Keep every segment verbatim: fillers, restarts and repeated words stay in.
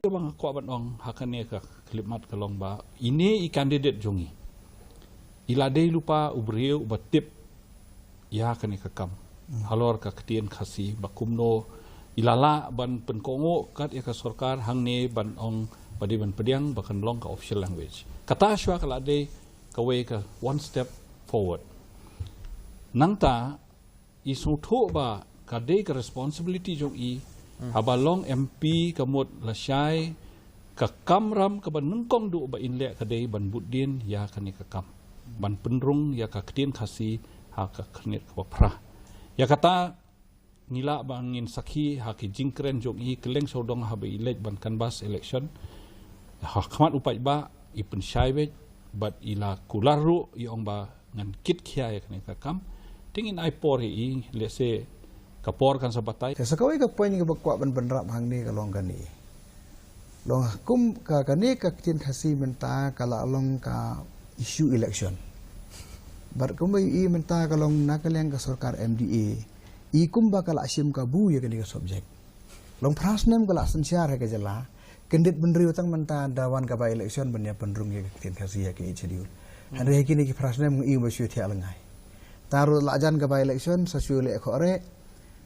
Kaba nga kwah ban ong ha kane ka khyllipmat ka long ba ine i candidate jong i, i la dei lypa u briew uba tip ïa kane ka kam halor ka ktien Khasi, ba kumno i la lah ban pynkohnguh kat ïa ka sorkar hangne ban ong ba dei ban pdiang ba kan long ka official language. Kata shuwa ka la dei kawei ka one step forward. Nangta i sngewthuh ba ka dei ka responsibility jong i, haba long M P ka mut lashai ka kamram kaba nyngkong duh ba in leh ka dei ban buddien ïa kane ka kam, ban pynrung ïa ka ktien Khasi ha ka khyrnit kaba phra. Ïa kata ngi lah ba ngin sakhi ha ki jingkren jong i kylleng sawdong haba i leit ban canvass election. Ha khmat u paidbah i pynshai beit bad i la kular ruh, i ong ba ngan kit khia ïa kane ka kam. Te ngin ai por ïa i, lehse ka por kan sa batai. Te sa kawei ka point kaba kwah ban bynrap hangne ka long kane. Long kum ka kane ka ktien Khasi mynta ka la long ka issue election. Bad kumba i mynta ka long na ka liang ka sorkar M D A, i kumba ka la shim kabu ïa kane ka subject. Long phra snem ka la synshar ha ka jylla, kyndit bynriew tang mynta da wan ka by election ban ïa pynrung ïa ka ktien Khasi ha ka Eighth Schedule. Hynrei ha kine ki phra snem nga i ba shu thiah lyngngai. Tang ruh la jan ka by election sa shu leh khohreh,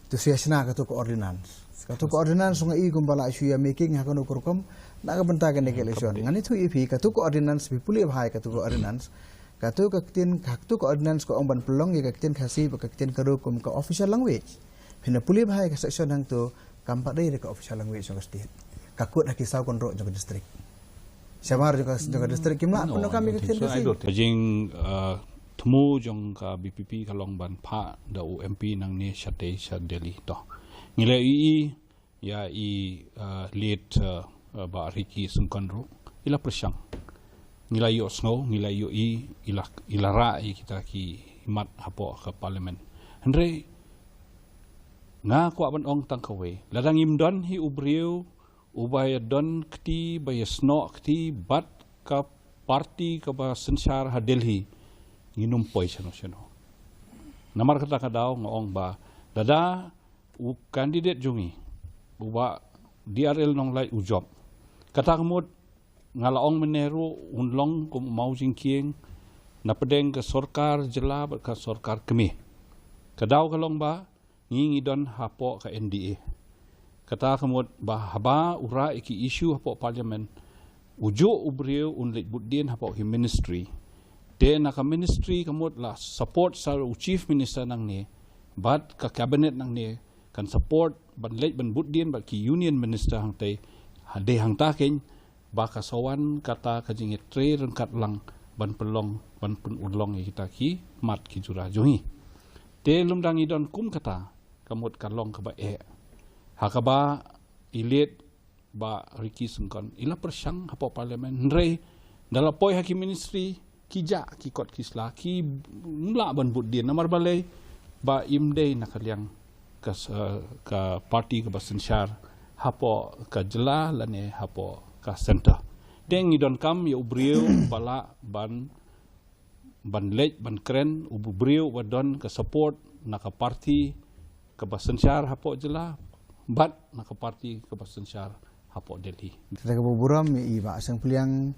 to shu ïa shna katu ka ordinance. Katu ka ordinance nga i kumba la shu ïa making ha kano ka rukom na ka bynta kane ka election. Ngan ïathuh ïa phi, katu ka ordinance, phi pule bha ïa katu ka ordinance. Katu ka ktien, katu ka ordinance ka ong ban pynlong ïa ka ktien Khasi bad ka ktien Garo kum ka official language. Phin pule bha ïa ka section hangto, kam pat dei ka official language jong ka state. Ka kut ha ki saw kynroh jong ka district. Shamar jong ka, jong ka district kim lah pyndonkam ïa ka ktien Khasi. Ka jing, uh, thmu jong ka B P P ka long ban phah da u M P nangne shatei sha Delhi to. Ngi la ïohi ïa i, uh, late, uh, uh, Bah Ricky Syngkon ruh i la pyrshang. Ngi la ïohsngew, ngi la ïohi, i la, i la rah ïa kita ki mat hapoh ka parliament. Hynrei nga kwah ban ong tang kawei, lada ngim don hi u briew uba ïa don kti, ba ïa snoh kti bad ka party kaba synshar ha Delhi, ngin ym poi shano shano. Namar kata ka daw nga ong ba lada u candidate jong ngi, u Bah D R L Nonglait u jop, kata ka mut nga la ong mynne ruh un long kum u maw jingkieng na pdeng ka sorkar jylla bad ka sorkar kmie. Ka daw ka long ba ngi ngi don hapoh ka N D A. Kata ka mut ba haba u rah ïa ki issue hapoh parliament, u juh u briew un leit buddien hapoh ki ministry. Te na ka ministry ka mut la support sa u chief minister nangne bad ka cabinet nangne kan support ban leit ban buddien bad ki union minister hangtei. Ha dei hangta keiñ ba ka sa wan kata ka jingïatrei ryngkat lang ban pynlong, ban pynurlong ïa kita ki mat ki jura jong ngi. Te lymda ngi don kum kata, ka mut ka long kaba eh. Ha kaba i late Bah Ricky Syngkon i la pyrshang hapoh parliament, hynrei da la poi ha ki ministry ki jah ki kot ki sla, kim lah ban buddien. Namar balei? Ba im dei na ka liang ka s-, eh, ka party kaba synshar hapoh ka jylla lane hapoh ka centre. Te ngi donkam ïa u briew ba lah ban, ban leit ban kren, u briew ba don ka support na ka party kaba synshar hapoh jylla bad na ka party kaba synshar hapoh Delhi. Te kaba burom ïa i Bah Shangpliang,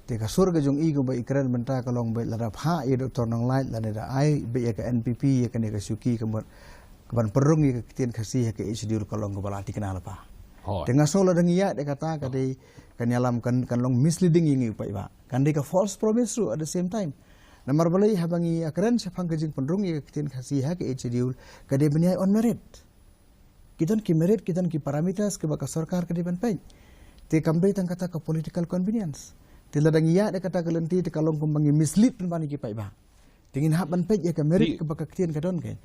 te ka sur ka jong i kaba i kren mynta ka long ba lada phah ïa Doctor Nonglait lane da ai beit ïa ka N P P ïa kane ka shuki ka mut ka ban pynrung ïa ka ktien Khasi ha ka Eighth Schedule ka long kaba la thikna lypa. Te nga sngew lada ngi ïaid ïa kata ka dei kan ïalam kan, kan long misleading ïa ngi u paidbah. Kan dei ka false promise ruh at the same time. Namar balei? Haba ngi ïa kren shaphang ka jingpynrung ïa ka ktien Khasi ha ka Eighth Schedule, ka dei ban ïaid on merit. Ki don ki merit, ki don ki parameters kiba ka sorkar ka dei ban peit. Te kam dei tang kata ka political convenience. Te lada ngi ïaid ïa kata ka lynti te ka long kumba ngi mislead pynban ïa ki paidbah. Te ngin hap ban peit ïa ka merit kaba ka ktien ka don keiñ.